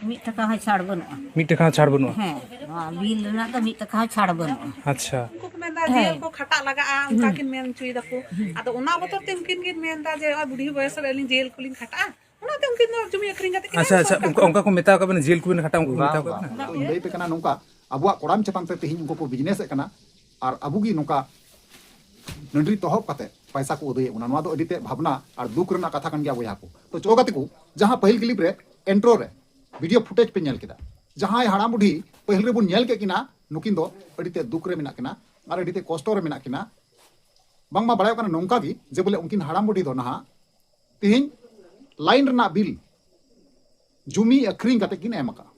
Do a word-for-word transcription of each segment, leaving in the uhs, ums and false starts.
ᱢᱤᱫ ᱴᱟᱠᱟ ᱦᱚᱸ ᱪᱷᱟᱲ ᱵᱟᱹᱱᱩᱜᱼᱟ᱾ ᱢᱤᱫ ᱴᱟᱠᱟ ᱦᱚᱸ ᱪᱷᱟᱲ ᱵᱟᱹᱱᱩᱜᱼᱟ᱾ ᱦᱮᱸ, ᱱᱚᱣᱟ ᱵᱤᱞ ᱨᱮᱱᱟᱜ ᱫᱚ ᱢᱤᱫ ᱴᱟᱠᱟ ᱦᱚᱸ ᱪᱷᱟᱲ ᱵᱟᱹᱱᱩᱜᱼᱟ᱾ ᱟᱪᱪᱷᱟ᱾ ᱩᱱᱠᱩ ᱠᱚ ᱢᱮᱱᱫᱟ ᱡᱮᱞ ᱠᱚ ᱠᱷᱟᱴᱟᱜ ᱞᱟᱜᱟᱜᱼᱟ, ᱚᱱᱠᱟ ᱠᱤᱱ ᱢᱮᱱ ᱦᱚᱪᱚᱭ ᱫᱟᱠᱚ᱾ ᱟᱫᱚ ᱚᱱᱟ ᱵᱚᱛᱚᱨ ᱛᱮ ᱩᱱᱠᱤᱱ ᱠᱤᱱ ᱢᱮᱱᱫᱟ ᱡᱮ ᱱᱚᱜᱼᱚᱭ ᱵᱩᱰᱷᱤ ᱵᱚᱭᱮᱥ ᱨᱮ ᱟᱹᱞᱤᱧ ᱡᱮᱞ ᱠᱚᱞᱤᱧ ᱠᱷᱟᱴᱟᱜᱼᱟ, ᱚᱱᱟᱛᱮ ᱩᱱᱠᱤᱱ ᱫᱚ ᱡᱩᱢᱤ ᱟᱹᱠᱷᱨᱤᱧ ᱠᱟᱛᱮ ᱠᱤᱱ ᱟᱪᱪᱷᱟ, ᱮᱢ ᱟᱪᱪᱷᱟ, ᱥᱚᱨᱠᱟᱨ ᱚᱱᱠᱟ, ᱠᱚ᱾ ᱚᱱᱠᱟ ᱠᱚ ᱢᱮᱛᱟ ᱟᱠᱟᱫ ᱵᱮᱱᱟ, ᱡᱮᱞ ᱠᱚᱵᱮᱱ ᱠᱷᱟᱴᱟᱜᱼᱟ, ᱚᱱᱠᱟ ᱠᱚ ᱵᱟᱝ, ᱢᱮᱛᱟ ᱟᱠᱟᱫ ᱵᱟᱝ᱾ ᱵᱮᱱᱟ? ᱤᱧ ᱞᱟᱹᱭ ᱯᱮ ᱠᱟᱱᱟ ᱱᱚᱝᱠᱟ, ᱟᱵᱚᱣᱟᱜ ᱠᱚᱲᱟᱢ ᱪᱮᱛᱟᱱ ᱛᱮ ᱛᱮᱦᱮᱧ ᱩᱱᱠᱩ ᱠᱚ ᱵᱤᱡᱽᱱᱮᱥ ᱮᱫ ᱠᱟᱱᱟ, ᱟᱨ ᱟᱵᱚ ᱜᱮ ᱱᱚᱝᱠᱟ ᱱᱟᱹᱰᱨᱤ ᱛᱚᱦᱚᱵ ᱠᱟᱛᱮ ᱯᱟᱭᱥᱟ ᱠᱚ ᱟᱹᱫᱟᱹᱭᱮᱫ ᱵᱚᱱᱟ᱾ ᱱᱚᱣᱟ ᱫᱚ ᱟᱹᱰᱤ ᱛᱮ ᱵᱷᱟᱵᱽᱱᱟ ᱟᱨ ᱫᱩᱠ ᱨᱮᱱᱟᱜ ᱠᱟᱛᱷᱟ ᱠᱟᱱ ᱜᱮᱭᱟ ᱵᱚᱭᱦᱟ ᱠᱚ᱾ ᱛᱚ ᱪᱚ ᱜᱟᱛᱮ ᱠᱚ, ᱡᱟᱦᱟᱸ ᱯᱟᱹᱦᱤᱞ ᱠᱞᱤᱯ ᱨᱮ, ᱮᱱᱴᱨᱳ ᱨᱮ, ᱵᱷᱤᱰᱤᱭᱳ ᱯᱷᱩᱴᱮᱡᱽ ᱯᱮ ᱧᱮᱞ ᱠᱮᱫᱟ, ᱡᱟᱦᱟᱸᱭ ᱦᱟᱲᱟᱢ ᱵᱩᱰᱷᱤ ᱯᱟᱹᱦᱤᱞ ᱨᱮᱵᱚᱱ ᱧᱮᱞ ᱠᱮᱫ ᱠᱤᱱᱟ, ᱱᱩᱠᱤᱱ ᱫᱚ ᱟᱹᱰᱤ ᱛᱮ ᱫᱩᱠ ᱨᱮ ᱢᱮᱱᱟᱜ ᱠᱤᱱᱟ ᱟᱨ ᱟᱹᱰᱤ ᱛᱮ ᱠᱚᱥᱴᱚ ᱨᱮ ᱢᱮᱱᱟᱜ ᱠᱤᱱᱟ᱾ ᱵᱟᱝᱢᱟ ᱵᱟᱲᱟᱭᱚᱜ ᱠᱟᱱᱟ ᱱᱚᱝᱠᱟ ᱜᱮ ᱡᱮ ᱵᱚᱞᱮ ᱩᱱᱠᱤᱱ ᱦᱟᱲᱟᱢ ᱵᱩᱰᱷᱤ ᱫᱚ ᱱᱟᱦᱟᱜ ᱛᱮᱦᱮᱧ ᱞᱟᱭᱤᱱ ᱨᱮᱱᱟᱜ ᱵᱤᱞ ᱡᱩᱢᱤ ᱟᱹᱠᱷᱨᱤᱧ ᱠᱟᱛᱮ ᱠᱤᱱ ᱮᱢ ᱟᱠᱟᱫᱼᱟ᱾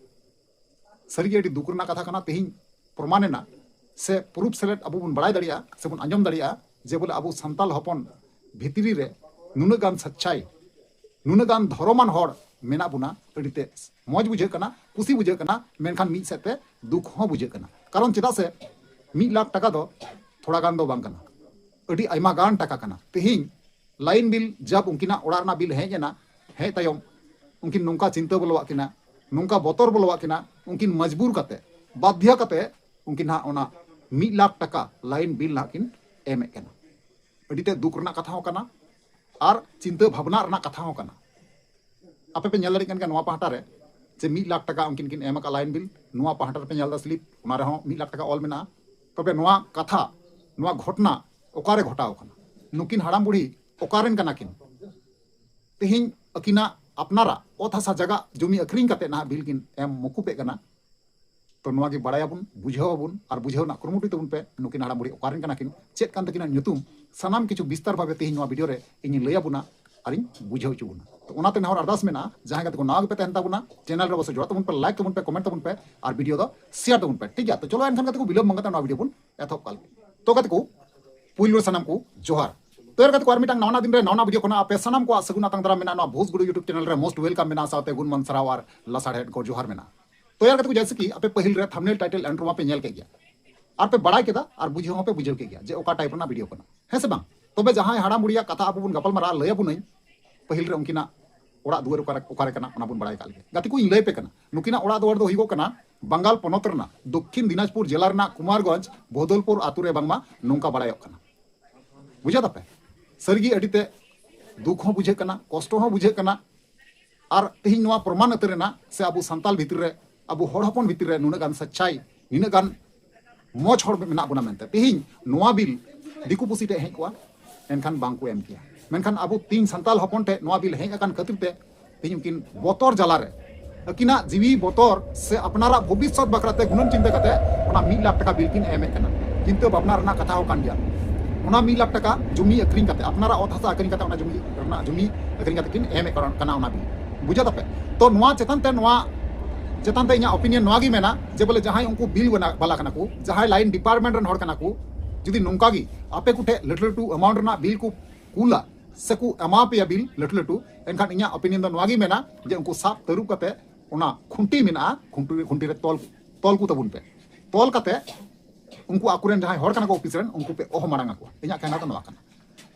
ᱥᱟᱹᱨᱤᱜᱮ ᱟᱹᱰᱤ ᱫᱩᱠ ᱨᱮᱱᱟᱜ ᱠᱟᱛᱷᱟ ᱠᱟᱱᱟ᱾ ᱛᱮᱦᱮᱧ ᱯᱨᱚᱢᱟᱱ ᱮᱱᱟ ᱥᱮ ᱯᱨᱩᱯ ᱥᱮᱞᱮᱫ ᱟᱵᱚ ᱵᱚᱱ ᱵᱟᱲᱟᱭ ᱫᱟᱲᱮᱭᱟᱜᱼᱟ ᱥᱮ ᱵᱚᱱ ᱟᱸᱡᱚᱢ ᱫᱟᱲᱮᱭᱟᱜᱼᱟ ᱡᱮ ᱵᱚᱞᱮ ᱟᱵᱚ ᱥᱟᱱᱛᱟᱞ ᱦᱚᱯᱚᱱ ᱵᱷᱤᱛᱨᱤ ᱨᱮ ᱱᱩᱱᱟᱹᱜ ᱜᱟᱱ ᱥᱟᱪᱪᱟᱭ, ᱱᱩᱱᱟᱹᱜ ᱜᱟᱱ ᱫᱷᱚᱨᱚᱢᱟᱱ ᱦᱚᱲ ᱢᱮᱱᱟᱜ ᱵᱚᱱᱟ᱾ ᱟᱹᱰᱤ ᱛᱮ ᱢᱚᱡᱽ ᱵᱩᱡᱷᱟᱹᱜ ᱠᱟᱱᱟ, ᱠᱩᱥᱤ ᱵᱩᱡᱷᱟᱹᱜ ᱠᱟᱱᱟ, ᱢᱮᱱᱠᱷᱟᱱ ᱢᱤᱫ ᱥᱮᱫ ᱛᱮ ᱫᱩᱠ ᱦᱚᱸ ᱵᱩᱡᱷᱟᱹᱜ ᱠᱟᱱᱟ᱾ ᱠᱟᱨᱚᱱ ᱪᱮᱫᱟᱜ ᱥᱮ ᱢᱤᱫ ᱞᱟᱠᱷ ᱴᱟᱠᱟ ᱫᱚ ᱛᱷᱚᱲᱟ ᱜᱟᱱ ᱫᱚ ᱵᱟᱝ ᱠᱟᱱᱟ, ᱟᱹᱰᱤ ᱟᱭᱢᱟ ᱜᱟᱱ ᱴᱟᱠᱟ ᱠᱟᱱᱟ᱾ ᱛᱮᱦᱮᱧ ᱞᱟᱭᱤᱱ ᱵᱤᱞ ᱡᱟᱵ ᱩᱱᱠᱤᱱᱟᱜ ᱚᱲᱟᱜ ᱨᱮᱱᱟᱜ ᱵᱤᱞ ᱦᱮᱡ ᱮᱱᱟ, ᱦᱮᱡ ᱛᱟᱭᱚᱢ ᱩᱱᱠᱤᱱ ᱱᱚᱝᱠᱟ ᱪᱤᱱᱛᱟᱹ ᱵᱚᱞᱚᱣᱟᱜ ᱠᱤᱱᱟ, ᱱᱚᱝᱠᱟ ᱵᱚᱛᱚᱨ ᱵᱚᱞᱚᱣᱟᱜ ᱠᱤᱱᱟ, ᱩᱱᱠᱤᱱ ᱢᱚᱡᱽᱵᱩᱨ ᱠᱟᱛᱮ, ᱵᱟᱫᱷᱭᱚ ᱠᱟᱛᱮ ᱩᱱᱠᱤᱱ ᱦᱟᱸᱜ ᱚᱱᱟ ᱢᱤᱫ ᱞᱟᱠᱷ ᱴᱟᱠᱟ ᱞᱟᱭᱤᱱ ᱵᱤᱞ ᱦᱟᱸᱜ ᱠᱤᱱ ᱮᱢᱮᱫ ᱠᱟᱱᱟ᱾ ᱟᱹᱰᱤ ᱛᱮ ᱫᱩᱠ ᱨᱮᱱᱟᱜ ᱠᱟᱛᱷᱟ ᱦᱚᱸ ᱠᱟᱱᱟ ᱟᱨ ᱪᱤᱱᱛᱟᱹ ᱵᱷᱟᱵᱽᱱᱟ ᱨᱮᱱᱟᱜ ᱠᱟᱛᱷᱟ ᱦᱚᱸ ᱠᱟᱱᱟ᱾ ᱟᱯᱮ ᱯᱮ ᱧᱮᱞ ᱫᱟᱲᱮᱭᱟᱜ ᱠᱟᱱ ᱜᱮᱭᱟ ᱱᱚᱣᱟ ᱯᱟᱦᱴᱟ ᱨᱮ ᱡᱮ ᱢᱤᱫ ᱞᱟᱠᱷ ᱴᱟᱠᱟ ᱩᱱᱠᱤᱱ ᱠᱤᱱ ᱮᱢ ᱟᱠᱟᱫ ᱞᱟᱭᱤᱱ ᱵᱤᱞ᱾ ᱱᱚᱣᱟ ᱯᱟᱦᱴᱟ ᱨᱮᱯᱮ ᱧᱮᱞ ᱮᱫᱟ ᱥᱞᱤᱯ, ᱚᱱᱟ ᱨᱮᱦᱚᱸ ᱢᱤᱫ ᱞᱟᱠᱷ ᱴᱟᱠᱟ ᱚᱞ ᱢᱮᱱᱟᱜᱼᱟ᱾ ᱛᱚᱵᱮ ᱱᱚᱣᱟ ᱠᱟᱛᱷᱟ, ᱱᱚᱣᱟ ᱜᱷᱚᱴᱱᱟ ᱚᱠᱟᱨᱮ ᱜᱷᱚᱴᱟᱣ ᱠᱟᱱᱟ? ᱱᱩᱠᱤᱱ ᱦᱟᱲᱟᱢ ᱵᱩᱲᱦᱤ ᱚᱠᱟᱨᱮᱱ ᱠᱟᱱᱟ ᱠᱤᱱ? ᱛᱮᱦᱮᱧ ᱟᱹᱠᱤᱱᱟᱜ ᱟᱯᱱᱟᱨᱟᱜ ᱚᱛ ᱦᱟᱥᱟ ᱡᱟᱭᱜᱟ ᱡᱩᱢᱤ ᱟᱹᱠᱷᱨᱤᱧ ᱠᱟᱛᱮ ᱱᱟᱦᱟᱜ ᱵᱤᱞ ᱠᱤᱱ ᱮᱢ ᱢᱩᱠᱩᱵᱮᱫ ᱠᱟᱱᱟ᱾ ᱛᱚ ᱱᱚᱣᱟ ᱜᱮ ᱵᱟᱲᱟᱭᱟᱵᱚᱱ, ᱵᱩᱡᱷᱟᱹᱣ ᱟᱵᱚᱱ ᱟᱨ ᱵᱩᱡᱷᱟᱹᱣ ᱨᱮᱱᱟᱜ ᱠᱩᱨᱩᱢᱩᱴᱩᱭ ᱛᱟᱵᱚᱱ ᱯᱮ᱾ ᱱᱩᱠᱤᱱ ᱦᱟᱲᱟᱢ ᱵᱩᱲᱦᱤ ᱚᱠᱟᱨᱮᱱ ᱠᱟᱱᱟ ᱠᱤᱱ, ᱪᱮᱫ ᱠᱟᱱ ᱛᱟᱹᱠᱤᱱᱟ ᱧᱩᱛᱩᱢ, ᱥᱟᱱᱟᱢ ᱠᱤᱪᱷᱩ ᱵᱤᱥᱛᱟᱨ ᱵᱷᱟᱵᱮ ᱛᱮᱦᱮᱧ ᱱᱚᱣᱟ ᱵᱷᱤᱰᱤᱭᱳ ᱨᱮ ᱤᱧᱤᱧ ᱞᱟᱹᱭ ᱟᱵᱚᱱᱟ ᱟᱨᱤᱧ ᱵᱩᱡᱷᱟᱹᱣ ᱦᱚᱪᱚ ᱵᱚᱱᱟ᱾ ᱛᱚ ᱚᱱᱟᱛᱮ ᱱᱮᱦᱚᱨ ᱟᱨᱫᱟᱥ ᱢᱮᱱᱟᱜᱼᱟ, ᱡᱟᱦᱟᱸᱭ ᱜᱟᱛᱮ ᱠᱚ ᱱᱟᱣᱟ ᱜᱮᱯᱮ ᱛᱟᱦᱮᱱ ᱛᱟᱵᱚᱱᱟ, ᱪᱮᱱᱮᱞ ᱨᱮ ᱚᱵᱚᱥᱥᱳᱭ ᱡᱚᱲᱟᱜ ᱛᱟᱵᱚᱱ ᱯᱮ, ᱞᱟᱭᱤᱠ ᱛᱟᱵᱚᱱ ᱯᱮ, ᱠᱚᱢᱮᱱᱴ ᱛᱟᱵᱚᱱ ᱯᱮ ᱟᱨ ᱵᱷᱤᱰᱤᱭᱳ ᱫᱚ ᱥᱮᱭᱟᱨ ᱛᱟᱵᱚᱱ ᱯᱮ, ᱴᱷᱤᱠ ᱜᱮᱭᱟ? ᱛᱚ ᱪᱚᱞᱚ ᱮᱱᱠᱷᱟᱱ ᱜᱟᱛᱮ ᱠᱚ, ᱵᱤᱞᱚᱢ ᱵᱟᱝ ᱠᱟᱛᱮ ᱱᱚᱣᱟ ᱵᱷᱤᱰᱤᱭᱳ ᱵᱚᱱ ᱮᱛᱚᱦᱚᱵ ᱠᱟᱜ ᱞᱮᱜᱮ᱾ ᱛᱚ ᱜᱟᱛᱮ ᱠᱚ, ᱯᱩᱭᱞᱩ ᱨᱮ ᱥᱟᱱᱟᱢ ᱠᱚ ᱡᱚᱦᱟᱨ᱾ ᱛᱚ ᱭᱟᱨ ᱜᱟᱛᱮ ᱠᱚ, ᱟᱨ ᱢᱤᱫᱴᱟᱝ ᱱᱟᱣᱟ ᱫᱤᱱ ᱨᱮ ᱱᱟᱣᱟ ᱵᱷᱤᱰᱤᱭᱳ ᱠᱷᱚᱱᱟᱜ ᱟᱯᱮ ᱥᱟᱱᱟᱢ ᱠᱚᱣᱟᱜ ᱥᱟᱹᱜᱩᱱ ᱟᱛᱟᱝ ᱫᱟᱨᱟᱢ ᱢᱮᱱᱟᱜᱼᱟ᱾ ᱱᱚᱣᱟ ᱵᱷᱳᱡᱽᱜᱩᱰᱩ YouTube ᱪᱮᱱᱮᱞ ᱨᱮ most welcome ᱢᱮᱱᱟᱜᱼᱟ, ᱥᱟᱶᱛᱮ ᱜᱩᱱ ᱢᱟᱱ ᱥᱟᱨᱦᱟᱣ ᱟᱨ ᱞᱟᱥᱟᱲᱦᱮᱫ ᱜᱚᱰ ᱡᱚᱦᱟᱨ ᱢᱮᱱᱟᱜᱼᱟ᱾ ᱛᱚ ᱭᱟᱨ ᱜᱟᱛᱮ ᱠᱚ, ᱡᱮᱭᱥᱮ ᱠᱤ ᱟᱯᱮ ᱯᱟᱹᱦᱤᱞ ᱨᱮ ᱛᱷᱟᱢᱵᱱᱮᱞ ᱴᱟᱭᱴᱮᱞ ᱮᱱᱴᱨᱳ ᱢᱟᱯᱮ ᱧᱮᱞ ᱠᱮᱫ ᱜᱮᱭᱟ, ᱟᱨ ᱯᱮ ᱵᱟᱲᱟᱭ ᱠᱮᱫᱟ ᱟᱨ ᱵᱩᱡᱷᱟᱹᱣ ᱦᱚᱸᱯᱮ ᱵᱩᱡᱷᱟᱹᱣ ᱠᱮᱫ ᱜᱮᱭᱟ ᱡᱮ ᱚᱠᱟ ᱴᱟᱭᱤᱯ ᱨᱮᱱᱟᱜ ᱵᱷᱤᱰᱤᱭᱳ ᱠᱟᱱᱟ, ᱦᱮᱸ ᱥᱮ ᱵᱟᱝ? ᱛᱚᱵᱮ ᱡᱟᱦᱟᱸᱭ ᱦᱟᱲᱟᱢ ᱵᱩᱲᱦᱤᱭᱟᱜ ᱠᱟᱛᱷᱟ ᱟᱵᱚ ᱵᱚᱱ ᱜᱟᱯᱟᱞ ᱢᱟᱨᱟᱜᱼᱟ, ᱞᱟᱹᱭ ᱟᱵᱚᱱᱟᱹᱧ ᱯᱟᱹᱦᱤᱞ ᱨᱮ ᱩᱱᱠᱤᱱᱟᱜ ᱚᱲᱟᱜ ᱫᱩᱣᱟᱹᱨ ᱚᱠᱟᱨᱮ, ᱚᱠᱟᱨᱮ ᱠᱟᱱᱟ, ᱚᱱᱟ ᱵᱚᱱ ᱵᱟᱲᱟᱭ ᱠᱟᱜ ᱞᱮᱜᱮ᱾ ᱜᱟᱛᱮ ᱠᱚ, ᱤᱧ ᱞᱟᱹᱭ ᱯᱮ ᱠᱟᱱᱟ, ᱱᱩᱠᱤᱱᱟᱜ ᱚᱲᱟᱜ ᱫᱩᱣᱟᱹᱨ ᱫᱚ ᱦᱩᱭᱩᱜᱚᱜ ᱠᱟᱱᱟ ᱵᱟᱝᱜᱟᱞ ᱯᱚᱱᱚᱛ ᱨᱮᱱᱟᱜ ᱫᱚᱠᱠᱷᱤᱱ ᱫᱤᱱᱟᱡᱽᱯᱩᱨ ᱡᱮᱞᱟ ᱨᱮᱱᱟᱜ ᱠᱩᱢᱟᱨᱜᱚᱸᱡᱽ ᱵᱚᱦᱫᱚᱞᱯᱩᱨ ᱟᱛᱩ ᱨᱮ ᱵᱟᱝᱢᱟ ᱱᱚᱝᱠᱟ ᱵᱟᱲᱟᱭᱚᱜ ᱠᱟᱱᱟ᱾ ᱵᱩᱡᱷᱟᱹᱣ ᱫᱟᱯᱮ? ᱥᱟᱹᱨᱤᱜᱮ ᱟᱹᱰᱤ ᱛᱮ ᱫᱩᱠ ᱦᱚᱸ ᱵᱩᱡᱷᱟᱹᱜ ᱠᱟᱱᱟ, ᱠᱚᱥᱴᱚ ᱦᱚᱸ ᱵᱩᱡᱷᱟᱹᱜ ᱠᱟᱱᱟ᱾ ᱟᱨ ᱛᱮᱦᱮᱧ ᱱᱚᱣᱟ ᱯᱨᱚᱢᱟᱱ ᱩᱛᱟᱹᱨ ᱮᱱᱟ ᱥᱮ ᱟᱵᱚ ᱥᱟᱱᱛᱟᱞ ᱵᱷᱤᱛᱨᱤ ᱨᱮ, ᱟᱵᱚ ᱦᱚᱲ ᱦᱚᱯᱚᱱ ᱵᱷᱤᱛᱨᱤ ᱨᱮ ᱱᱩᱱᱟᱹᱜ ᱜᱟᱱ ᱥᱟᱪᱪᱟᱭ, ᱱᱤᱱᱟᱹᱜ ᱜᱟᱱ ᱢᱚᱡᱽ ᱦᱚᱲ ᱢᱮᱱᱟᱜ ᱵᱚᱱᱟ ᱢᱮᱱᱛᱮ᱾ ᱛᱮᱦᱮᱧ ᱱᱚᱣᱟ ᱵᱤᱞ ᱫᱤᱠᱩ ᱯᱩᱥᱤ ᱴᱷᱮᱡ ᱦᱮᱡ ᱠᱚᱜᱼᱟ, ᱮᱱᱠᱷᱟᱱ ᱵᱟᱝ ᱠᱚ ᱮᱢ ᱠᱮᱭᱟ᱾ ᱢᱮᱱᱠᱷᱟᱱ ᱟᱵᱚ ᱛᱤᱧ ᱥᱟᱱᱛᱟᱞ ᱦᱚᱯᱚᱱ ᱴᱷᱮᱡ ᱱᱚᱣᱟ ᱵᱤᱞ ᱦᱮᱡ ᱟᱠᱟᱱ ᱠᱷᱟᱹᱛᱤᱨ ᱛᱮ ᱛᱮᱦᱮᱧ ᱩᱱᱠᱤᱱ ᱵᱚᱛᱚᱨ ᱡᱟᱞᱟᱨᱮ, ᱟᱹᱠᱤᱱᱟᱜ ᱡᱤᱣᱤ ᱵᱚᱛᱚᱨ ᱥᱮ ᱟᱯᱱᱟᱨᱟᱜ ᱵᱷᱚᱵᱤᱥᱥᱚᱛ ᱵᱟᱠᱷᱨᱟ ᱛᱮ ᱜᱩᱱᱟᱹᱱ ᱪᱤᱱᱛᱟᱹ ᱠᱟᱛᱮ ᱚᱱᱟ ᱢᱤᱫ ᱞᱟᱠᱷ ᱴᱟᱠᱟ ᱵᱤᱞ ᱠᱤᱱ ᱮᱢᱮᱫ ᱠᱟᱱᱟ᱾ ᱪᱤᱱᱛᱟᱹ ᱵᱷᱟᱵᱽᱱᱟ ᱨᱮᱱᱟᱜ ᱠᱟᱛᱷᱟ ᱦᱚᱸ ᱠᱟᱱ ᱜᱮᱭᱟ᱾ ᱚᱱᱟ ᱢᱤᱫ ᱞᱟᱠᱷ ᱴᱟᱠᱟ ᱡᱩᱢᱤ ᱟᱹᱠᱷᱨᱤᱧ ᱠᱟᱛᱮ, ᱟᱯᱱᱟᱨᱟᱜ ᱚᱛ ᱦᱟᱥᱟ ᱟᱹᱠᱷᱨᱤᱧ ᱠᱟᱛᱮ, ᱚᱱᱟ ᱡᱩᱢᱤ ᱨᱮᱱᱟᱜ ᱡᱩᱢᱤ ᱟᱹᱠᱷᱨᱤᱧ ᱠᱟᱛᱮ ᱠᱤᱱ ᱮᱢᱮᱫ ᱠᱟᱱᱟ ᱚᱱᱟ ᱵᱤᱞ᱾ ᱵᱩᱡᱷᱟᱹᱣ ᱫᱟᱯᱮ? ᱛᱚ ᱱᱚᱣᱟ ᱪᱮᱛᱟᱱ ᱛᱮ, ᱱᱚᱣᱟ ᱪᱮᱛᱟᱱ ᱛᱮ ᱤᱧᱟᱹᱜ ᱚᱯᱤᱱᱤᱭᱚᱱ ᱱᱚᱣᱟ ᱜᱮ ᱢᱮᱱᱟ ᱡᱮ ᱵᱚᱞᱮ ᱡᱟᱦᱟᱸᱭ ᱩᱱᱠᱩ ᱵᱤᱞ ᱵᱟᱞᱟ ᱠᱟᱱᱟ ᱠᱚ, ᱡᱟᱦᱟᱸᱭ ᱞᱟᱭᱤᱱ ᱰᱤᱯᱟᱨᱴᱢᱮᱱᱴ ᱨᱮᱱ ᱦᱚᱲ ᱠᱟᱱᱟ ᱠᱚ, ᱡᱩᱫᱤ ᱱᱚᱝᱠᱟ ᱜᱮ ᱟᱯᱮ ᱠᱚᱴᱷᱮᱡ ᱞᱟᱹᱴᱩ ᱞᱟᱹᱴᱩ ᱮᱢᱟᱣᱩᱱᱴ ᱨᱮᱱᱟᱜ ᱵᱤᱞ ᱠᱚ ᱠᱩᱞᱟ ᱥᱮ ᱠᱚ ᱮᱢᱟ ᱯᱮᱭᱟ ᱵᱤᱞ ᱞᱟᱹᱴᱩ ᱞᱟᱹᱴᱩ, ᱮᱱᱠᱷᱟᱱ ᱤᱧᱟᱹᱜ ᱚᱯᱤᱱᱤᱭᱚᱱ ᱫᱚ ᱱᱚᱣᱟ ᱜᱮ ᱢᱮᱱᱟ ᱡᱮ ᱩᱱᱠᱩ ᱥᱟᱵ ᱛᱟᱹᱨᱩᱵ ᱠᱟᱛᱮ ᱚᱱᱟ ᱠᱷᱩᱱᱴᱤ ᱢᱮᱱᱟᱜᱼᱟ, ᱠᱷᱩᱱᱴᱤ, ᱠᱷᱩᱱᱴᱤ ᱨᱮ ᱛᱚᱞ, ᱛᱚᱞ ᱠᱚ ᱛᱟᱵᱚᱱ ᱯᱮ᱾ ᱛᱚᱞ ᱠᱟᱛᱮ ᱩᱱᱠᱩ ᱟᱠᱚᱨᱮᱱ ᱡᱟᱦᱟᱸᱭ ᱦᱚᱲ ᱠᱟᱱᱟ ᱠᱚ ᱚᱯᱷᱤᱥ ᱨᱮᱱ, ᱩᱱᱠᱩ ᱯᱮ ᱚᱦᱚ ᱢᱟᱲᱟᱝ ᱟᱠᱚᱣᱟ᱾ ᱤᱧᱟᱹᱜ ᱠᱟᱛᱷᱟ ᱫᱚ ᱱᱚᱣᱟ ᱠᱟᱱᱟ᱾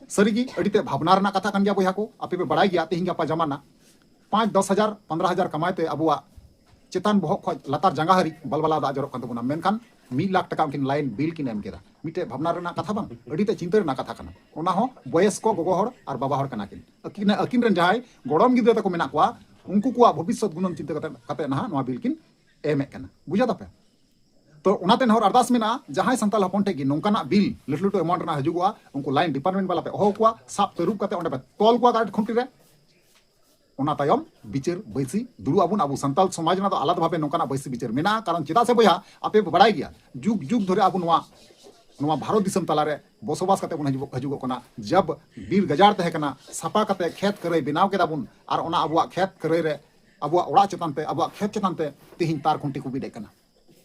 ᱥᱟᱹᱨᱤᱜᱮ ᱟᱹᱰᱤ ᱛᱮ ᱵᱷᱟᱵᱽᱱᱟ ᱨᱮᱱᱟᱜ ᱠᱟᱛᱷᱟ ᱠᱟᱱ ᱜᱮᱭᱟ ᱵᱚᱭᱦᱟ ᱠᱚ᱾ ᱟᱯᱮ ᱯᱮ ᱵᱟᱲᱟᱭ ᱜᱮᱭᱟ ᱛᱮᱦᱮᱧ ᱜᱟᱯᱟ ᱡᱟᱢᱟᱱᱟ ᱯᱟᱸᱪ ᱫᱚᱥ ᱦᱟᱡᱟᱨ, ᱯᱚᱱᱫᱽᱨᱚ ᱦᱟᱡᱟᱨ ᱠᱟᱢᱟᱭ ᱛᱮ ᱟᱵᱚᱣᱟᱜ ᱪᱮᱛᱟᱱ ᱵᱚᱦᱚᱜ ᱠᱷᱚᱡ ᱞᱟᱛᱟᱨ ᱡᱟᱸᱜᱟ ᱦᱟᱹᱨᱤᱡ ᱵᱟᱞᱵᱟᱞᱟ ᱫᱟᱜ ᱡᱚᱨᱚᱜ ᱠᱟᱱ ᱛᱟᱵᱚᱱᱟ, ᱢᱮᱱᱠᱷᱟᱱ ᱢᱤᱫ ᱞᱟᱠᱷ ᱴᱟᱠᱟ ᱩᱱᱠᱤᱱ ᱞᱟᱭᱤᱱ ᱵᱤᱞ ᱠᱤᱱ ᱮᱢ ᱠᱮᱫᱟ᱾ ᱢᱤᱫᱴᱮᱡ ᱵᱷᱟᱵᱽᱱᱟ ᱨᱮᱱᱟᱜ ᱠᱟᱛᱷᱟ ᱵᱟᱝ? ᱟᱹᱰᱤ ᱛᱮ ᱪᱤᱱᱛᱟᱹ ᱨᱮᱱᱟᱜ ᱠᱟᱛᱷᱟ ᱠᱟᱱᱟ᱾ ᱚᱱᱟ ᱦᱚᱸ ᱵᱚᱭᱮᱥᱠᱚ ᱜᱚᱜᱚ ᱦᱚᱲ ᱟᱨ ᱵᱟᱵᱟ ᱦᱚᱲ ᱠᱟᱱᱟ ᱠᱤᱱ᱾ ᱟᱹᱠᱤᱱ, ᱟᱹᱠᱤᱱ ᱨᱮᱱ ᱡᱟᱦᱟᱸᱭ ᱜᱚᱲᱚᱢ ᱜᱤᱫᱽᱨᱟᱹ ᱛᱟᱠᱚ ᱢᱮᱱᱟᱜ ᱠᱚᱣᱟ, ᱩᱱᱠᱩ ᱠᱚᱣᱟᱜ ᱵᱷᱚᱵᱤᱥᱥᱚᱛ ᱜᱩᱱᱟᱹᱱ ᱪᱤᱱᱛᱟᱹ ᱠᱟᱛᱮ, ᱠᱟᱛᱮ ᱱᱟᱦᱟᱜ ᱱᱚᱣᱟ ᱵᱤᱞ ᱠᱤᱱ ᱮᱢᱮᱫ ᱠᱟᱱᱟ᱾ ᱵᱩᱡᱷᱟᱹᱣ ᱫᱟᱯᱮ? ᱛᱚ ᱚᱱᱟᱛᱮ ᱱᱮᱦᱚᱨ ᱟᱨᱫᱟᱥ ᱢᱮᱱᱟᱜᱼᱟ, ᱡᱟᱦᱟᱸᱭ ᱥᱟᱱᱛᱟᱲ ᱦᱚᱯᱚᱱ ᱴᱷᱮᱡ ᱜᱮ ᱱᱚᱝᱠᱟᱱᱟᱜ ᱵᱤᱞ ᱞᱟᱹᱴᱩ ᱞᱟᱹᱴᱩ ᱮᱢᱟᱣᱩᱱᱴ ᱨᱮᱱᱟᱜ ᱦᱤᱡᱩᱜᱚᱜᱼᱟ, ᱩᱱᱠᱩ ᱞᱟᱭᱤᱱ ᱰᱤᱯᱟᱨᱴᱢᱮᱱᱴ ᱵᱟᱞᱟ ᱯᱮ ᱦᱚᱦᱚ ᱠᱚᱣᱟ, ᱥᱟᱵ ᱛᱟᱹᱨᱩᱵ ᱠᱟᱛᱮ ᱚᱸᱰᱮ ᱯᱮ ᱛᱚᱞ ᱠᱚᱣᱟ ᱠᱟᱨᱮᱱᱴ ᱠᱷᱩᱱᱴᱤ ᱨᱮ᱾ ᱚᱱᱟ ᱛᱟᱭᱚᱢ ᱵᱤᱪᱟᱹᱨ ᱵᱟᱹᱭᱥᱤ ᱫᱩᱲᱩᱵ ᱟᱵᱚᱱ᱾ ᱟᱵᱚ ᱥᱟᱱᱛᱟᱲ ᱥᱚᱢᱟᱡᱽ ᱨᱮᱱᱟᱜ ᱫᱚ ᱟᱞᱟᱫᱟ ᱵᱷᱟᱵᱮ ᱱᱚᱝᱠᱟᱱᱟᱜ ᱵᱟᱹᱭᱥᱤ ᱵᱤᱪᱟᱹᱨ ᱢᱮᱱᱟᱜᱼᱟ᱾ ᱠᱟᱨᱚᱱ ᱪᱮᱫᱟᱜ ᱥᱮ ᱵᱚᱭᱦᱟ, ᱟᱯᱮ ᱯᱮ ᱵᱟᱲᱟᱭ ᱜᱮᱭᱟ, ᱡᱩᱜᱽ ᱡᱩᱜᱽ ᱫᱷᱚᱨᱮ ᱟᱵᱚ ᱱᱚᱣᱟ, ᱱᱚᱣᱟ ᱵᱷᱟᱨᱚᱛ ᱫᱤᱥᱚᱢ ᱛᱟᱞᱟᱨᱮ ᱵᱚᱥᱚᱵᱟᱥ ᱠᱟᱛᱮ ᱵᱚᱱ ᱦᱤᱡᱩᱜ, ᱦᱤᱡᱩᱜᱚᱜ ᱠᱟᱱᱟ᱾ ᱡᱟᱵ ᱵᱤᱨ ᱜᱟᱡᱟᱲ ᱛᱟᱦᱮᱸ ᱠᱟᱱᱟ, ᱥᱟᱯᱷᱟ ᱠᱟᱛᱮ ᱠᱷᱮᱛ ᱠᱷᱟᱹᱨᱟᱹᱭ ᱵᱮᱱᱟᱣ ᱠᱮᱫᱟ ᱵᱚᱱ, ᱟᱨ ᱚᱱᱟ ᱟᱵᱚᱣᱟᱜ ᱠᱷᱮᱛ ᱠᱷᱟᱹᱨᱟᱹᱭ ᱨᱮ, ᱟᱵᱚᱣᱟᱜ ᱚᱲᱟᱜ ᱪᱮᱛᱟᱱ ᱛᱮ, ᱟᱵᱚᱣᱟᱜ ᱠᱷᱮᱛ ᱪᱮᱛᱟᱱ ᱛᱮ ᱛᱮᱦᱮᱧ ᱛᱟᱨ ᱠᱷᱩᱱᱴᱤ ᱠᱚ ᱵᱤᱫ ᱮᱫ ᱠᱟᱱᱟ᱾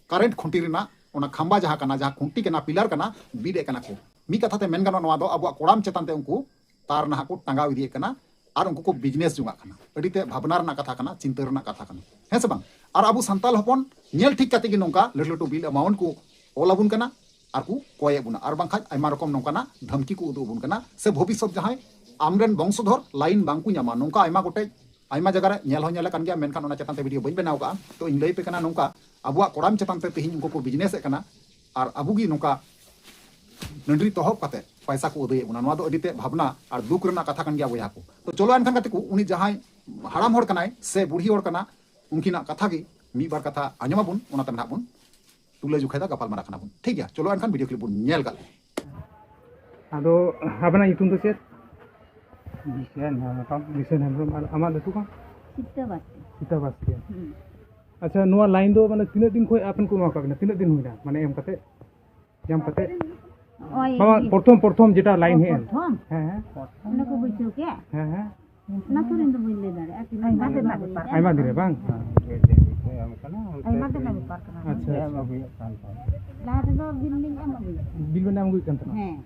ᱠᱟᱨᱮᱱᱴ ᱠᱷᱩᱱᱴᱤ ᱨᱮᱱᱟᱜ ᱚᱱᱟ ᱠᱷᱟᱢᱵᱟ ᱡᱟᱦᱟᱸ ᱠᱟᱱᱟ, ᱡᱟᱦᱟᱸ ᱠᱷᱩᱱᱴᱤ ᱠᱟᱱᱟ, ᱯᱤᱞᱟᱨ ᱠᱟᱱᱟ, ᱵᱤᱫ ᱮᱫ ᱠᱟᱱᱟ ᱠᱚ᱾ ᱢᱤᱫ ᱠᱟᱛᱷᱟ ᱛᱮ ᱢᱮᱱ ᱜᱟᱱᱚᱜᱼᱟ, ᱱᱚᱣᱟ ᱫᱚ ᱟᱵᱚᱣᱟᱜ ᱠᱚᱲᱟᱢ ᱪᱮᱛᱟᱱ ᱛᱮ ᱩᱱᱠᱩ ᱛᱟᱨ ᱱᱟᱦᱟᱜ ᱠᱚ ᱴᱟᱸᱜᱟᱣ ᱤᱫᱤᱭᱮᱫ ᱠᱟᱱᱟ ᱟᱨ ᱩᱱᱠᱩ ᱠᱚ ᱵᱤᱡᱽᱱᱮᱥ ᱡᱚᱝᱟᱜ ᱠᱟᱱᱟ᱾ ᱟᱹᱰᱤ ᱛᱮ ᱵᱷᱟᱵᱽᱱᱟ ᱨᱮᱱᱟᱜ ᱠᱟᱛᱷᱟ ᱠᱟᱱᱟ, ᱪᱤᱱᱛᱟᱹ ᱨᱮᱱᱟᱜ ᱠᱟᱛᱷᱟ ᱠᱟᱱᱟ, ᱦᱮᱸ ᱥᱮ ᱵᱟᱝ? ᱟᱨ ᱟᱵᱚ ᱥᱟᱱᱛᱟᱲ ᱦᱚᱯᱚᱱ ᱧᱮᱞ ᱴᱷᱤᱠ ᱠᱟᱛᱮ ᱜᱮ ᱱᱚᱝᱠᱟ ᱞᱟᱹᱴᱩ ᱞᱟᱹᱴᱩ ᱵᱤᱞ ᱮᱢᱟᱣᱩᱱᱴ ᱠᱚ ᱚᱞ ᱟᱵᱚᱱ ᱠᱟᱱᱟ ᱟᱨ ᱠᱚ ᱠᱚᱭᱮᱫ ᱵᱚᱱᱟ, ᱟᱨ ᱵᱟᱝᱠᱷᱟᱱ ᱟᱭᱢᱟ ᱨᱚᱠᱚᱢ ᱱᱚᱝᱠᱟᱱᱟᱜ ᱫᱷᱟᱢᱠᱤ ᱠᱚ ᱩᱫᱩᱜ ᱟᱵᱚᱱ ᱠᱟᱱᱟ, ᱥᱮ ᱵᱷᱚᱵᱤᱥᱥᱚᱛ ᱡᱟᱦᱟᱸᱭ ᱟᱢᱨᱮᱱ ᱵᱚᱝᱥᱚᱫᱷᱚᱨ ᱞᱟᱭᱤᱱ ᱵᱟᱝ ᱠᱚ ᱧᱟᱢᱟ, ᱱᱚᱝᱠᱟ ᱟᱭᱢᱟ ᱜᱚᱴᱮᱡ ᱟᱭᱢᱟ ᱡᱟᱭᱜᱟ ᱨᱮ ᱧᱮᱞ ᱦᱚᱸ ᱧᱮᱞ ᱟᱠᱟᱱ ᱜᱮᱭᱟ, ᱢᱮᱱᱠᱷᱟᱱ ᱚᱱᱟ ᱪᱮᱛᱟᱱ ᱛᱮ ᱵᱷᱤᱰᱤᱭᱳ ᱵᱟᱹᱧ ᱵᱮᱱᱟᱣ ᱠᱟᱜᱼᱟ᱾ ᱛᱚ ᱤᱧ ᱞᱟᱹᱭ ᱟᱯᱮ ᱠᱟᱱᱟ ᱱᱚᱝᱠᱟ, ᱟᱵᱚᱣᱟᱜ ᱠᱚᱲᱟᱢ ᱪᱮᱛᱟᱱ ᱛᱮ ᱛᱮᱦᱮᱧ ᱩᱱᱠᱩ ᱠᱚ ᱵᱤᱡᱽᱱᱮᱥ ᱮᱫ ᱠᱟᱱᱟ, ᱟᱨ ᱟᱵᱚ ᱜᱮ ᱱᱚᱝᱠᱟ ᱱᱟᱹᱰᱨᱤ ᱛᱚᱦᱚᱵ ᱠᱟᱛᱮ ᱯᱟᱭᱥᱟ ᱠᱚ ᱟᱹᱫᱟᱹᱭᱮᱫ ᱵᱚᱱᱟ᱾ ᱱᱚᱣᱟ ᱫᱚ ᱟᱹᱰᱤ ᱛᱮ ᱵᱷᱟᱵᱽᱱᱟ ᱟᱨ ᱫᱩᱠ ᱨᱮᱱᱟᱜ ᱠᱟᱛᱷᱟ ᱠᱟᱱ ᱜᱮᱭᱟ ᱵᱚᱭᱦᱟ ᱠᱚ᱾ ᱛᱚ ᱪᱚᱞᱚ ᱮᱱᱠᱷᱟᱱ ᱜᱟᱛᱮ ᱠᱚ, ᱩᱱᱤ ᱡᱟᱦᱟᱸᱭ ᱦᱟᱲᱟᱢ ᱦᱚᱲ ᱠᱟᱱᱟᱭ ᱥᱮ ᱵᱩᱲᱦᱤ ᱦᱚᱲ ᱠᱟᱱᱟ, ᱩᱱᱠᱤᱱᱟᱜ ᱠᱟᱛᱷᱟ ᱜᱮ ᱢᱤᱫ ᱵᱟᱨ ᱠᱟᱛᱷᱟ ᱟᱸᱡᱚᱢ ᱟᱵᱚᱱ, ᱚᱱᱟ ᱛᱮ ᱱᱟᱦᱟᱜ ᱵᱚᱱ ᱛᱩᱞᱟᱹ ᱡᱚᱠᱷᱟᱭ ᱫᱟ, ᱜᱟᱯᱟᱞ ᱢᱟᱨᱟᱣ ᱠᱟᱱᱟ ᱵᱚᱱ᱾ ᱴᱷᱤᱠ ᱜᱮᱭᱟ, ᱪᱚᱞᱚ ᱮᱱᱠᱷᱟᱱ ᱵᱷᱤᱰᱤᱭᱳ ᱠᱞᱤᱯ ᱵᱚᱱ ᱧᱮᱞ ᱠᱟᱜ ᱞᱮ᱾ ᱟᱫᱚ ᱟᱵᱮᱱᱟᱜ ᱧᱩᱛᱩᱢ ᱫᱚ ᱪᱮᱫ? ᱵᱤᱥᱮᱱ ᱦᱮᱢᱵᱨᱚᱢ᱾ ᱵᱤᱥᱮᱱ ᱦᱮᱢᱵᱨᱚᱢ᱾ ᱟᱨ ᱟᱢᱟᱜ ᱧᱩᱛᱩᱢ ᱫᱚ? ᱥᱤᱛᱟᱹ ᱵᱟᱥᱠᱮ᱾ ᱥᱤᱛᱟᱹ ᱵᱟᱥᱠᱮ᱾ ᱦᱩᱸ᱾ ᱟᱪᱪᱷᱟ, ᱱᱚᱣᱟ ᱞᱟᱭᱤᱱ ᱫᱚ ᱢᱟᱱᱮ ᱛᱤᱱᱟᱹᱜ ᱫᱤᱱ ᱠᱷᱚᱱ ᱟᱯᱮᱱ ᱠᱚ ᱮᱢᱟ ᱠᱟᱜ ᱵᱮᱱᱟ? ᱛᱤᱱᱟᱹᱜ ᱫᱤᱱ ᱦᱩᱭᱱᱟ ᱢᱟᱱᱮ ᱮᱢ ᱠᱟᱛᱮ? ᱧᱟᱢ ᱠᱟᱛᱮ? ᱱᱚᱜᱼᱚᱭ ᱵᱟᱝ, ᱢᱤᱫ ᱯᱨᱚᱛᱷᱚᱢ, ᱯᱨᱚᱛᱷᱚᱢ ᱡᱮᱴᱟ ᱞᱟᱭᱤᱱ ᱚ, ᱦᱮᱡ ᱮᱱ᱾ ᱯᱨᱚᱛᱷᱚᱢ? ᱦᱮᱸ, ᱦᱮᱸ᱾ ᱚᱸᱰᱮ ᱠᱚ ᱵᱟᱹᱭᱥᱟᱹᱣ ᱠᱮᱫ? ᱦᱮᱸ, ᱦᱮᱸ᱾ ᱚᱱᱟ ᱥᱩᱨ ᱨᱮᱱ ᱫᱚ ᱵᱟᱹᱧ ᱞᱟᱹᱭ ᱫᱟᱲᱮᱭᱟᱜᱼᱟ, ᱛᱤᱱᱟᱹᱜ ᱟᱭᱢᱟ ᱫᱤᱱ ᱨᱮᱱᱟᱜ ᱵᱮᱯᱟᱨ ᱠᱟᱱᱟ᱾ ᱟᱭᱢᱟ ᱫᱤᱱ ᱨᱮ ᱵᱟᱝ? ᱟᱭᱢᱟ ᱫᱤᱱ ᱨᱮᱱᱟᱜ ᱵᱮᱯᱟᱨ ᱠᱟᱱᱟ᱾ ᱟᱪᱪᱷᱟ, ᱟᱪᱪᱷᱟ᱾ ᱞᱟᱦᱟ ᱛᱮᱫᱚ ᱵᱤᱞ ᱞᱤᱧ ᱮᱢ ᱟᱹᱜᱩᱭᱮᱫ ᱛᱟᱦᱮᱸᱫ᱾ ᱵᱤᱞ ᱵᱮᱱ ᱮᱢ ᱟᱹᱜᱩᱭᱮᱫ ᱠᱟᱱ ᱛᱟᱦᱮᱱᱟ? ᱦᱮᱸ᱾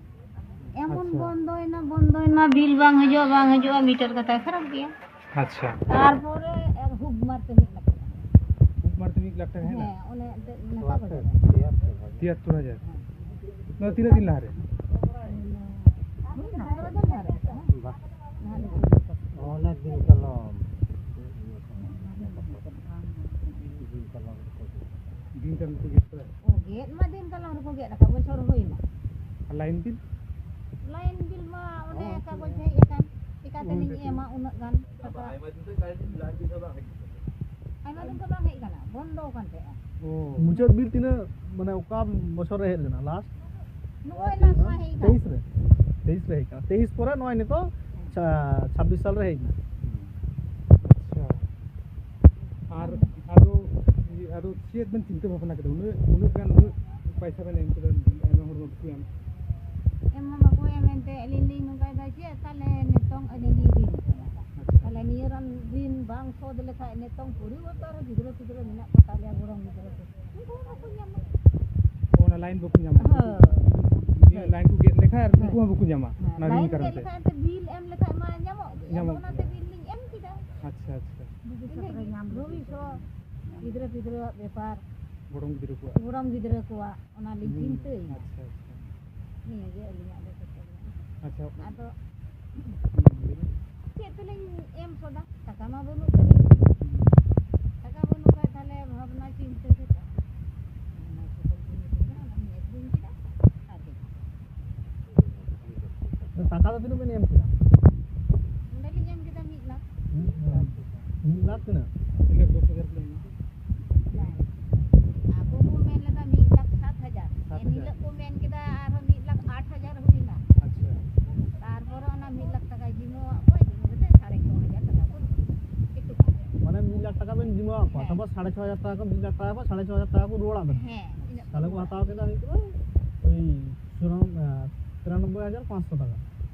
ᱮᱢᱚᱱ ᱟᱪᱪᱷᱟ᱾ ᱵᱚᱱᱫᱚᱭᱮᱱᱟ, ᱵᱚᱱᱫᱚᱭᱮᱱᱟ, ᱵᱤᱞ ᱵᱟᱝ ᱦᱤᱡᱩᱜᱼᱟ, ᱵᱟᱝ ᱦᱤᱡᱩᱜᱼᱟ, ᱢᱤᱴᱟᱨ ᱠᱟᱛᱷᱟ ᱠᱷᱟᱨᱟᱯ ᱜᱮᱭᱟ᱾ ᱟᱪᱪᱷᱟ᱾ ᱛᱟᱨᱯᱚᱨᱮ ᱮᱠ ᱦᱩᱠ ᱢᱟᱨᱛᱮ ᱢᱤᱫ ᱞᱟᱠᱷ ᱴᱟᱠᱟ᱾ ᱦᱩᱠ ᱢᱟᱨᱛᱮ ᱢᱤᱫ ᱞᱟᱠᱷ ᱴᱟᱠᱟ ᱦᱮᱡ ᱮᱱᱟ? ᱦᱮᱸ, ᱚᱱᱮ ᱮᱱᱛᱮᱫ ᱱᱮᱛᱟᱨ ᱵᱟᱡᱟᱨ᱾ ᱛᱤᱭᱟᱛᱛᱚᱨ ᱦᱟᱡᱟᱨ᱾ ᱦᱮᱸ᱾ ᱱᱚᱣᱟ ᱛᱤᱱᱟᱹᱜ ᱫᱤᱱ ᱞᱟᱦᱟᱨᱮ? ᱦᱩᱭᱱᱟ ᱯᱚᱱᱨᱚ ᱫᱤᱱ ᱞᱟᱦᱟᱨᱮ᱾ ᱵᱟ᱾ ᱱᱟᱦᱟᱜ ᱱᱤᱛᱚᱜ ᱚᱱᱮ ᱫᱤᱱ ᱠᱟᱞᱚᱢ᱾ ᱫᱤᱱ ᱠᱟᱞᱚᱢ᱾ ᱫᱤᱱ ᱠᱟᱞᱚᱢ ᱠᱚ ᱜᱮᱫ ᱠᱮᱫᱟ? ᱚ, ᱜᱮᱫ ᱢᱟ ᱫᱤᱱ ᱠᱟᱞᱚᱢ ᱨᱮᱠᱚ ᱜᱮᱫ ᱟᱠᱟᱫ, ᱵᱚᱪᱷᱚᱨ ᱦᱩᱭᱱᱟ᱾ ᱟᱨ ᱞᱟᱭᱤᱱ ᱵᱤᱞ? ᱞᱟᱭᱤᱱ ᱵᱤᱞ ᱢᱟ ᱚᱱᱮ ᱦᱚᱸ, ᱠᱟᱜᱚᱡᱽ ᱦᱮᱡ ᱟᱠᱟᱱ, ᱪᱤᱠᱟᱹ ᱛᱮᱞᱤᱧ ᱮᱢᱟ ᱩᱱᱟᱹᱜ ᱜᱟᱱ ᱴᱟᱠᱟ? ᱟᱭᱢᱟ ᱫᱤᱱ ᱠᱷᱚᱱ ᱵᱟᱝ ᱦᱮᱡ ᱟᱠᱟᱱᱟ, ᱵᱚᱱᱫᱚ ᱟᱠᱟᱱ ᱛᱟᱦᱮᱸᱜᱼᱟ᱾ ᱚ᱾ ᱢᱩᱪᱟᱹᱫ ᱵᱤᱞ ᱛᱤᱱᱟᱹᱜ, ᱢᱟᱱᱮ ᱚᱠᱟ ᱵᱚᱪᱷᱚᱨ ᱨᱮ ᱦᱮᱡ ᱞᱮᱱᱟ ᱞᱟᱥᱴ? ᱱᱚᱜᱼᱚᱭ ᱞᱟᱥᱴ ᱢᱟ ᱦᱮᱡ ᱟᱠᱟᱱ᱾ ᱛᱮᱭᱤᱥ ᱨᱮ? ᱛᱮᱭᱤᱥ ᱨᱮ ᱦᱮᱡ ᱟᱠᱟᱱᱟ᱾ ᱛᱮᱭᱤᱥ ᱯᱚᱨᱮ ᱱᱚᱜᱼᱚᱭ ᱱᱤᱛᱚᱜ ᱪᱷᱟ-, ᱪᱷᱟᱵᱵᱤᱥ ᱥᱟᱞ ᱨᱮ ᱦᱮᱡ ᱮᱱᱟ᱾ ᱟᱪᱪᱷᱟ᱾ ᱟᱨ ᱟᱫᱚ, ᱟᱫᱚ ᱪᱮᱫ ᱵᱮᱱ ᱪᱤᱱᱛᱟᱹ ᱵᱷᱟᱵᱽᱱᱟ ᱠᱮᱫᱟ? ᱩᱱᱟᱹᱜ, ᱩᱱᱟᱹᱜ ᱜᱟᱱ, ᱩᱱᱟᱹᱜ ᱯᱚᱭᱥᱟ ᱵᱮᱱ ᱮᱢ ᱠᱮᱫᱟ, ᱟᱭᱢᱟ ᱦᱚᱲ ᱢᱟ ᱵᱟᱠᱚ ᱮᱢ᱾ ᱮᱢ ᱢᱟ ᱵᱟᱠᱚ ᱮᱢ, ᱮᱱᱛᱮ ᱟᱹᱞᱤᱧ ᱞᱤᱧ ᱱᱚᱝᱠᱟᱭᱮᱫᱟ, ᱪᱮᱫ ᱛᱟᱦᱞᱮ ᱱᱤᱛᱚᱝ ᱟᱹᱞᱤᱧ ᱞᱤᱧ ᱨᱤᱱ ᱠᱟᱱᱟ᱾ ᱟᱪᱪᱷᱟ᱾ ᱛᱟᱦᱞᱮ ᱱᱤᱭᱟᱹ ᱨᱟᱱ ᱨᱤᱱ ᱵᱟᱝ ᱥᱳᱫᱷ ᱞᱮᱠᱷᱟᱡ ᱱᱤᱛᱚᱝ ᱯᱚᱨᱤᱵᱚᱨᱛᱚᱱ ᱨᱮ ᱜᱤᱫᱽᱨᱟᱹ ᱯᱤᱫᱽᱨᱟᱹ ᱢᱮᱱᱟᱜ ᱠᱚ ᱛᱟᱞᱮᱭᱟ, ᱜᱚᱲᱚᱢ ᱜᱤᱫᱽᱨᱟᱹ ᱠᱚ, ᱩᱱᱠᱩ ᱦᱚᱸ ᱵᱟᱠᱚ ᱧᱟᱢᱟ᱾ ᱚᱱᱟ ᱞᱟᱭᱤᱱ ᱵᱟᱠᱚ ᱧᱟᱢᱟ᱾ ᱦᱳᱭ᱾ ᱡᱩᱫᱤ ᱦᱳᱭ᱾ ᱞᱟᱭᱤᱱ ᱠᱚ ᱜᱮᱫ ᱞᱮᱠᱷᱟᱱ ᱦᱳᱭ᱾ ᱩᱱᱠᱩ ᱦᱚᱸ ᱵᱟᱠᱚ ᱧᱟᱢᱟ᱾ ᱦᱮᱸ, ᱚᱱᱟ ᱨᱤᱱ ᱞᱟᱭᱤᱱ ᱠᱟᱨᱚᱱ ᱜᱮᱫ ᱛᱮ᱾ ᱞᱮᱠᱷᱟᱱ ᱮᱱᱛᱮ ᱵᱤᱞ ᱮᱢ ᱞᱮᱠᱷᱟᱱ ᱢᱟ ᱧᱟᱢᱚᱜ ᱜᱮ᱾ ᱟᱫᱚ ᱧᱟᱢᱚᱜ ᱚᱱᱟᱛᱮ ᱜᱮᱭᱟ᱾ ᱵᱤᱞ ᱞᱤᱧ ᱮᱢ ᱠᱮᱫᱟ᱾ ᱟᱪᱪᱷᱟ, ᱟᱪᱪᱷᱟ᱾ ᱵᱷᱚᱵᱤᱥᱥᱚᱛ ᱨᱮ ᱧᱟᱢ ᱞᱟᱹᱜᱤᱫ᱾ ᱵᱷᱚᱵᱤᱥᱥᱚᱛ, ᱜᱤᱫᱽᱨᱟᱹ ᱯᱤᱫᱽᱨᱟᱹᱣᱟᱜ ᱵᱮᱯᱟᱨ᱾ ᱜᱚᱲᱚᱢ ᱜᱤᱫᱽᱨᱟᱹ ᱠᱚᱣᱟᱜ᱾ ᱜᱚᱲᱚᱢ ᱜᱤᱫᱽᱨᱟᱹ ᱠᱚᱣᱟᱜ, ᱚᱱᱟ ᱞᱤᱧ ᱦᱩᱸ, ᱪᱤᱱᱛᱟᱹᱭᱮᱫᱟ᱾ ᱟᱪᱪᱷᱟ, ᱟᱪᱪᱷᱟ᱾ ᱱᱤᱭᱟᱹ ᱜᱮ ᱟᱹᱞᱤᱧᱟᱜ ᱫᱚ ᱠᱟᱛᱷᱟ ᱫᱚ᱾ ᱟᱪᱪᱷᱟ᱾ ᱟᱫᱚ ᱦᱩᱸ, ᱞᱟᱹᱭ ᱢᱮ᱾ ᱪᱮᱫ ᱛᱮᱞᱤᱧ ᱮᱢ ᱥᱚᱫᱟ? ᱴᱟᱠᱟ ᱢᱟ ᱵᱟᱹᱱᱩᱜ ᱛᱟᱹᱞᱤᱧ᱾ ᱴᱟᱠᱟ ᱵᱟᱹᱱᱩᱜ ᱠᱷᱟᱡ ᱛᱟᱦᱞᱮ ᱵᱷᱟᱵᱽᱱᱟ ᱪᱤᱱᱛᱟᱹ ᱠᱟᱛᱮ ᱚᱱᱟ ᱥᱩᱯᱟᱹᱨ ᱡᱤᱱᱤᱥ ᱠᱟᱱᱟ, ᱚᱱᱟᱧ ᱟᱹᱠᱷᱨᱤᱧ ᱠᱮᱫᱟ ᱟᱨ ᱪᱮᱫ? ᱴᱟᱠᱟ ᱫᱚ ᱛᱤᱱᱟᱹᱜ ᱵᱮᱱ ᱮᱢ ᱠᱮᱫᱟ? ᱚᱸᱰᱮ ᱞᱤᱧ ᱮᱢ ᱠᱮᱫᱟ ᱢᱤᱫ ᱞᱟᱠᱷ᱾ ᱢᱤᱫ ᱞᱟᱠᱷ ᱛᱤᱱᱟᱹᱜ? ᱛᱤᱱᱟᱹᱜ? ᱫᱚᱥ ᱦᱟᱡᱟᱨ ᱠᱚ ᱮᱢ ᱮᱱᱟ᱾ ᱟᱠᱚ ᱠᱚ ᱢᱮᱱ ᱞᱮᱫᱟ ᱢᱤᱫ ᱞᱟᱠᱷ ᱥᱟᱛ ᱦᱟᱡᱟᱨ᱾ ᱥᱟᱛ ᱦᱟᱡᱟᱨ᱾ ᱮᱱ ᱦᱤᱞᱳᱜ ᱠᱚ ᱢᱮᱱ ᱠᱮᱫᱟ ᱟᱨᱦᱚᱸ ᱢᱤᱫ ᱞᱟᱠᱷ ᱟᱴ ᱦᱟᱡᱟᱨ ᱦᱩᱭᱱᱟ᱾ ᱟᱪᱪᱷᱟ᱾ ᱛᱟᱨᱯᱚᱨᱮ ᱚᱱᱟ ᱢᱤᱫ ᱞᱟᱠᱷ ᱴᱟᱠᱟᱭ ᱡᱤᱢᱟᱹᱣᱟᱜ ᱠᱚᱣᱟ, ᱡᱤᱢᱟᱹ ᱠᱟᱛᱮ ᱥᱟᱲᱮ ᱪᱷᱚ ᱦᱟᱡᱟᱨ ᱴᱟᱠᱟ ᱠᱚ ᱮᱴᱩᱜ ᱠᱟᱜ ᱞᱮᱭᱟ᱾ ᱢᱟᱱᱮ ᱢᱤᱫ ᱞᱟᱠᱷ ᱴᱟᱠᱟ ᱵᱮᱱ ᱡᱤᱢᱟᱹᱣᱟᱜ ᱠᱚᱣᱟ, ᱦᱮᱸ᱾ ᱛᱟᱨᱯᱚᱨ ᱥᱟᱲᱮ ᱪᱷᱚ ᱦᱟᱡᱟᱨ ᱴᱟᱠᱟ ᱠᱚ, ᱢᱤᱫ ᱞᱟᱠᱷ ᱴᱟᱠᱟ ᱠᱚ, ᱥᱟᱲᱮ ᱪᱷᱚ ᱦᱟᱡᱟᱨ ᱴᱟᱠᱟ ᱠᱚ ᱨᱩᱣᱟᱹᱲᱟᱜ ᱵᱮᱱᱟ᱾ ᱦᱮᱸ, ᱤᱱᱟᱹᱜ ᱛᱟᱦᱞᱮ ᱠᱚ ᱠᱚ᱾ ᱦᱟᱛᱟᱣ ᱠᱮᱫᱟ ᱦᱩᱭᱩᱜ ᱠᱟᱱᱟ ᱳᱭ ᱪᱩᱨᱟᱱ-, ᱟᱸ, ᱛᱤᱨᱟᱱᱚᱵᱵᱳᱭ ᱦᱟᱡᱟᱨ ᱯᱟᱸᱪᱥᱚ ᱴᱟᱠᱟ᱾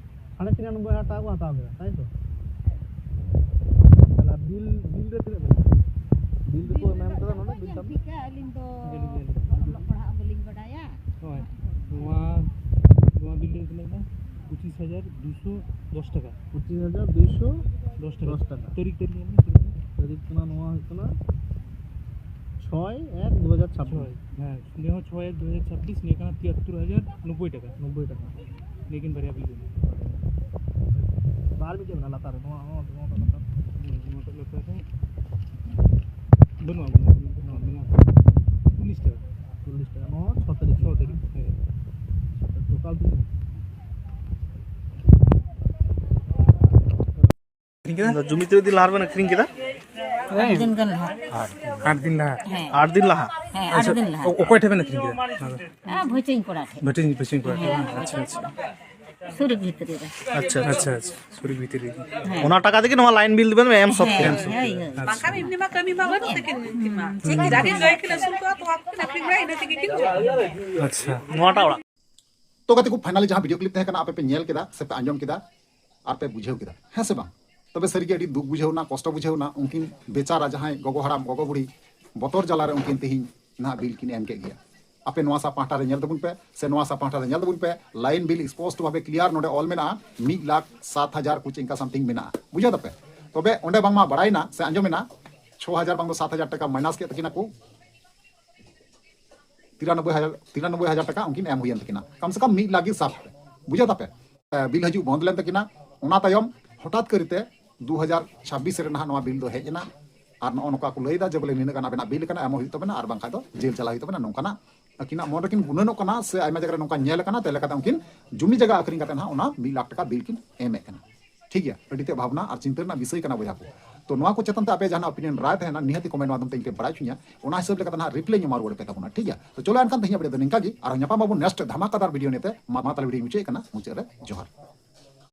ᱥᱟᱲᱮ ᱛᱤᱨᱟᱱᱚᱵᱵᱳᱭ ᱦᱟᱡᱟᱨ ᱴᱟᱠᱟ ᱠᱚ ᱦᱟᱛᱟᱣ ᱠᱮᱫᱟ, ᱛᱟᱭ ᱛᱚ? ᱛᱟᱦᱞᱮ ᱵᱤᱞ, ᱵᱤᱞ ᱨᱮ ᱛᱤᱱᱟᱹᱜ ᱢᱮᱱᱟᱜᱼᱟ? ᱵᱤᱞ ᱨᱮᱠᱚ ᱮᱢ ᱠᱟᱫᱟ ᱱᱚᱰᱮ ᱵᱤᱞ ᱛᱟᱵ? ᱴᱷᱤᱠᱟ, ᱟᱹᱞᱤᱧ ᱫᱚ ᱧᱮᱞ ᱞᱮᱜᱮ᱾ ᱚᱞᱚᱜ ᱯᱟᱲᱦᱟᱜ ᱵᱟᱹᱞᱤᱧ ᱵᱟᱰᱟᱭᱟ᱾ ᱦᱳᱭ, ᱱᱚᱣᱟ, ᱱᱚᱣᱟ ᱵᱤᱞ ᱨᱮ ᱛᱤᱱᱟᱹᱜ ᱢᱮᱱᱟᱜᱼᱟ? ᱯᱚᱸᱪᱤᱥ ᱦᱟᱡᱟᱨ ᱫᱩᱥᱚ ᱫᱚᱥ ᱴᱟᱠᱟ᱾ ᱯᱚᱸᱪᱤᱥ ᱦᱟᱡᱟᱨ ᱫᱩᱥᱚ ᱫᱚᱥ ᱴᱟᱠᱟ᱾ ᱫᱚᱥ ᱴᱟᱠᱟ᱾ ᱛᱟᱹᱨᱤᱠᱷ, ᱛᱟᱹᱨᱤᱠᱷ ᱧᱮᱞ ᱢᱮ, ᱛᱟᱹᱨᱤᱠᱷ᱾ ᱛᱟᱹᱨᱤᱠᱷ ᱠᱟᱱᱟ, ᱱᱚᱣᱟ ᱦᱩᱭᱩᱜ ᱠᱟᱱᱟ ᱪᱷᱚᱭ ᱮᱠ ᱫᱩ ᱦᱟᱡᱟᱨ ᱪᱷᱟᱵᱵᱤᱥ᱾ ᱪᱷᱚᱭ, ᱦᱮᱸ, ᱱᱤᱭᱟᱹ ᱦᱚᱸ ᱪᱷᱚᱭ ᱮᱠ ᱫᱩ ᱦᱟᱡᱟᱨ ᱪᱷᱟᱵᱵᱤᱥ, ᱱᱤᱭᱟᱹ ᱠᱟᱱᱟ ᱛᱤᱭᱟᱛᱛᱳᱨ ᱦᱟᱡᱟᱨ ᱱᱚᱵᱵᱳᱭ ᱴᱟᱠᱟ᱾ ᱱᱚᱵᱵᱳᱭ ᱴᱟᱠᱟ᱾ ᱱᱤᱭᱟᱹ ᱠᱤᱱ ᱵᱟᱨᱭᱟ ᱵᱤᱞ ᱢᱮᱱᱟᱜᱼᱟ᱾ ᱟᱨ ᱢᱤᱫᱴᱮᱡ ᱢᱮᱱᱟᱜᱼᱟ ᱞᱟᱛᱟᱨ ᱨᱮ, ᱱᱚᱣᱟ, ᱱᱚᱣᱟ, ᱱᱚᱣᱟ ᱞᱟᱛᱟᱨ᱾ ᱦᱩᱸ, ᱱᱚᱣᱟᱴᱟᱜ ᱞᱟᱛᱟᱨ ᱨᱮ᱾ ᱵᱟᱹᱱᱩᱜᱼᱟ, ᱵᱟᱹᱱᱩᱜᱼᱟ, ᱵᱟᱹᱱᱩᱜᱼᱟ, ᱢᱮᱱᱟᱜᱼᱟ᱾ ᱪᱚᱞᱞᱤᱥ ᱴᱟᱠᱟ᱾ ᱪᱚᱞᱞᱤᱥ ᱴᱟᱠᱟ, ᱱᱚᱣᱟ ᱪᱷᱚ ᱛᱟᱹᱨᱤᱠᱷ᱾ ᱪᱷᱚ ᱛᱟᱹᱨᱤᱠᱷ, ᱦᱮᱸ᱾ ᱴᱳᱴᱟᱞ ᱛᱤᱱᱟᱹᱜ? ᱟᱹᱠᱷᱨᱤᱧ ᱠᱮᱫᱟ? ᱡᱩᱢᱤ ᱛᱤᱱᱟᱹᱜ ᱫᱤᱱ ᱞᱟᱦᱟ ᱨᱮᱵᱮᱱ ᱟᱹᱠᱷᱨᱤᱧ ᱠᱮᱫᱟ? ᱟᱴ ᱫᱤᱱ ᱜᱟᱱ ᱞᱟᱦᱟ᱾ ᱟᱴ ᱫᱤᱱ ᱞᱟᱦᱟ? ᱦᱮᱸ, ᱟᱴ ᱫᱤᱱ ᱞᱟᱦᱟ? ᱦᱮᱸ, ᱟᱪᱪᱷᱟ, ᱟᱴ ᱫᱤᱱ ᱞᱟᱦᱟ᱾ ᱚ-, ᱚᱠᱚᱭ ᱴᱷᱮᱱ ᱵᱮᱱ ᱟᱹᱠᱷᱨᱤᱧ ᱠᱮᱫᱟ? ᱦᱮᱸ, ᱵᱷᱟᱹᱪᱟᱹᱧ ᱠᱚᱲᱟ ᱴᱷᱮᱱ᱾ ᱵᱷᱟᱹᱪᱟᱹᱧ, ᱵᱷᱟᱹᱪᱟᱹᱧ ᱠᱚᱲᱟ ᱴᱷᱮᱱ? ᱦᱮᱸ᱾ ᱟᱪᱪᱷᱟ, ᱟᱪᱪᱷᱟ᱾ ᱥᱩᱨ ᱵᱷᱤᱛᱨᱤ ᱨᱮ᱾ ᱟᱪᱪᱷᱟ, ᱟᱪᱪᱷᱟ, ᱟᱪᱪᱷᱟ᱾ ᱥᱩᱨ ᱵᱷᱤᱛᱨᱤ ᱨᱮ᱾ ᱦᱮᱸ᱾ ᱚᱱᱟ ᱴᱟᱠᱟ ᱛᱮᱜᱮ ᱱᱚᱣᱟ ᱞᱟᱭᱤᱱ ᱵᱤᱞ ᱫᱚᱵᱮᱱ ᱮᱢ ᱥᱚᱫ ᱠᱮᱫᱟ? ᱦᱮᱸ, ᱦᱳᱭ, ᱦᱳᱭ᱾ ᱟᱪᱪᱷᱟ᱾ ᱵᱟᱝᱠᱷᱟᱱ ᱮᱢᱱᱤ ᱢᱟ ᱠᱟᱹᱢᱤ ᱢᱟ ᱵᱟᱹᱱᱩᱜ ᱛᱟᱹᱠᱤᱱ ᱩᱱᱠᱤᱱ ᱢᱟ᱾ ᱪᱮᱫ ᱠᱤᱱ ᱡᱟᱜᱮ ᱜᱟᱹᱭ ᱠᱤᱱ ᱟᱹᱥᱩᱞ ᱠᱚᱣᱟ, ᱛᱚᱣᱟ ᱠᱚᱠᱤᱱ ᱟᱹᱠᱷᱨᱤᱧ ᱵᱟᱲᱟᱭᱟ, ᱤᱱᱟᱹ ᱛᱮᱜᱮ ᱠᱤᱱ ᱡᱚᱢᱟ᱾ ᱟᱪᱪᱷᱟ᱾ ᱱᱚᱣᱟᱴᱟᱜ ᱚᱲᱟᱜ? ᱛᱚ ᱜᱟᱛᱮ ᱠᱚ, finally ᱡᱟᱦᱟᱸ video clip ᱛᱟᱦᱮᱸ ᱠᱟᱱᱟ, ᱟᱯᱮ ᱯᱮ ᱧᱮᱞ ᱠᱮᱫᱟ ᱥᱮ ᱯᱮ ᱟᱸᱡᱚᱢ ᱠᱮᱫᱟ ᱟᱨ ᱯᱮ ᱵᱩᱡᱷᱟᱹᱣ ᱠᱮᱫᱟ, ᱦᱮᱸ ᱥᱮ ᱵᱟᱝ? ᱛᱚᱵᱮ ᱥᱟᱹᱨᱤᱜᱮ ᱟᱹᱰᱤ ᱫᱩᱠ ᱵᱩᱡᱷᱟᱹᱣ ᱮᱱᱟ, ᱠᱚᱥᱴᱚ ᱵᱩᱡᱷᱟᱹᱣ ᱮᱱᱟ᱾ ᱩᱱᱠᱤᱱ ᱵᱮᱪᱟᱨᱟ ᱡᱟᱦᱟᱸᱭ ᱜᱚᱜᱚ ᱦᱟᱲᱟᱢ, ᱜᱚᱜᱚ ᱵᱩᱲᱦᱤ ᱵᱚᱛᱚᱨ ᱡᱟᱞᱟᱨᱮ ᱩᱱᱠᱤᱱ ᱛᱮᱦᱮᱧ ᱱᱟᱦᱟᱜ ᱵᱤᱞ ᱠᱤᱱ ᱮᱢ ᱠᱮᱫ ᱜᱮᱭᱟ᱾ ᱟᱯᱮ ᱱᱚᱣᱟ ᱥᱟ ᱯᱟᱦᱴᱟ ᱨᱮ ᱧᱮᱞ ᱛᱟᱵᱚᱱ ᱯᱮ, ᱥᱮ ᱱᱚᱣᱟ ᱥᱟ ᱯᱟᱦᱴᱟ ᱨᱮ ᱧᱮᱞ ᱛᱟᱵᱚᱱ ᱯᱮ, line bill ᱥᱯᱚᱥᱴᱚ ᱵᱷᱟᱵᱮ clear ᱱᱚᱰᱮ ᱚᱞ ᱢᱮᱱᱟᱜᱼᱟ, ᱢᱤᱫ ᱞᱟᱠᱷ ᱥᱟᱛ ᱦᱟᱡᱟᱨ ᱠᱩᱪ ᱤᱱᱠᱟ something ᱢᱮᱱᱟᱜᱼᱟ᱾ ᱵᱩᱡᱷᱟᱹᱣ ᱫᱟᱯᱮ? ᱛᱚᱵᱮ ᱚᱸᱰᱮ ᱵᱟᱝᱢᱟ ᱵᱟᱲᱟᱭᱱᱟ ᱥᱮ ᱟᱸᱡᱚᱢᱮᱱᱟ, ᱪᱷᱚ ᱦᱟᱡᱟᱨ ᱵᱟᱝ ᱫᱚ ᱥᱟᱛ ᱦᱟᱡᱟᱨ ᱴᱟᱠᱟ minus ᱠᱮᱫ ᱛᱟᱹᱠᱤᱱᱟ ᱠᱚ᱾ ᱛᱤᱨᱟᱱᱚᱵᱵᱳᱭ ᱦᱟᱡᱟᱨ, ᱛᱤᱨᱟᱱᱚᱵᱵᱳᱭ ᱦᱟᱡᱟᱨ ᱴᱟᱠᱟ ᱩᱱᱠᱤᱱ ᱮᱢ ᱦᱩᱭᱮᱱ ᱛᱟᱹᱠᱤᱱᱟ, ᱠᱟᱢ ᱥᱮ ᱠᱟᱢ ᱢᱤᱫ ᱞᱟᱠᱷ ᱜᱮ ᱥᱟᱵ ᱯᱮ᱾ ᱵᱩᱡᱷᱟᱹᱣ ᱫᱟᱯᱮ? ᱮ, ᱵᱤᱞ ᱦᱤᱡᱩᱜ ᱵᱚᱱᱫ ᱞᱮᱱ ᱛᱟᱹᱠᱤᱱᱟ᱾ ᱚᱱᱟ ᱛᱟᱭᱚᱢ ᱦᱚᱴᱟᱛ ᱠᱟᱹᱨᱤᱛᱮ ᱫᱩ ᱦᱟᱡᱟᱨ ᱪᱷᱟᱵᱵᱤᱥ ᱨᱮ ᱱᱟᱦᱟᱜ ᱱᱚᱣᱟ ᱵᱤᱞ ᱫᱚ ᱦᱮᱡ ᱮᱱᱟ, ᱟᱨ ᱱᱚᱜᱼᱚ ᱱᱚᱝᱠᱟ ᱠᱚ ᱞᱟᱹᱭᱫᱟ ᱡᱮ ᱵᱚᱞᱮ ᱱᱤᱱᱟᱹᱜ ᱜᱟᱱ ᱟᱵᱮᱱᱟᱜ ᱵᱤᱞ ᱠᱟᱱᱟ, ᱮᱢᱚᱜ ᱦᱩᱭᱩᱜ ᱛᱟᱵᱮᱱᱟ, ᱟᱨ ᱵᱟᱝᱠᱷᱟᱱ ᱫᱚ ᱡᱮᱞ ᱪᱟᱞᱟᱜ ᱦᱩᱭᱩᱜ ᱛᱟᱵᱮᱱᱟ, ᱱᱚᱝᱠᱟᱱᱟᱜ ᱟᱹᱠᱤᱱᱟᱜ ᱢᱚᱱ ᱨᱮᱠᱤᱱ ᱜᱩᱱᱟᱹᱱᱚᱜ ᱠᱟᱱᱟ ᱥᱮ ᱟᱭᱢᱟ ᱡᱟᱭᱜᱟ ᱨᱮ ᱱᱚᱝᱠᱟ ᱧᱮᱞ ᱟᱠᱟᱱᱟ, ᱛᱮ ᱞᱮᱠᱟᱛᱮ ᱩᱱᱠᱤᱱ ᱡᱩᱢᱤ ᱡᱟᱭᱜᱟ ᱟᱹᱠᱷᱨᱤᱧ ᱠᱟᱛᱮ ᱱᱟᱦᱟᱜ ᱚᱱᱟ ᱢᱤᱫ ᱞᱟᱠᱷ ᱴᱟᱠᱟ ᱵᱤᱞ ᱠᱤᱱ ᱮᱢᱮᱫ ᱠᱟᱱᱟ᱾ ᱴᱷᱤᱠ ᱜᱮᱭᱟ, ᱟᱹᱰᱤ ᱛᱮ ᱵᱷᱟᱵᱽᱱᱟ ᱟᱨ ᱪᱤᱱᱛᱟᱹ ᱨᱮᱱᱟᱜ ᱵᱤᱥᱚᱭ ᱠᱟᱱᱟ ᱵᱚᱭᱦᱟ ᱠᱚ᱾ ᱛᱚ ᱱᱚᱣᱟ ᱠᱚ ᱪᱮᱛᱟᱱ ᱛᱮ ᱟᱯᱮ ᱡᱟᱦᱟᱱᱟᱜ opinion ᱨᱟᱭ ᱛᱟᱦᱮᱱᱟ, ᱱᱤᱦᱟᱹᱛ ᱜᱮ comment ᱢᱟᱫᱽᱫᱷᱚᱢ ᱛᱮ ᱤᱧ ᱯᱮ ᱵᱟᱲᱟᱭ ᱦᱚᱪᱚᱧᱟ᱾ ᱚᱱᱟ ᱦᱤᱥᱟᱹᱵ ᱞᱮᱠᱟᱛᱮ ᱱᱟᱦᱟᱜ reply ᱧᱟᱢᱟ ᱨᱩᱣᱟᱹᱲ ᱯᱮ ᱛᱟᱵᱚᱱᱟ, ᱴᱷᱤᱠ ᱜᱮᱭᱟ? ᱛᱚ ᱪᱚᱞᱚ ᱮᱱᱠᱷᱟᱱ ᱛᱮᱦᱮᱧᱟᱜ video ᱫᱚ ᱱᱤᱝᱠᱟ ᱜᱮ, ᱟᱨᱦᱚᱸ ᱧᱟᱯᱟᱢ ᱟᱵᱚᱱ next ᱫᱷᱟᱢᱟᱠᱟᱫᱟᱨ video ᱱᱤᱭᱮᱛᱮ᱾ ᱢᱟ, ᱢᱟ ᱛᱟᱦᱞᱮ video ᱢᱩᱪᱟᱹᱫ ᱠᱟᱱᱟ, ᱢᱩᱪᱟᱹᱫ ᱨᱮ ᱡᱚᱦᱟᱨ᱾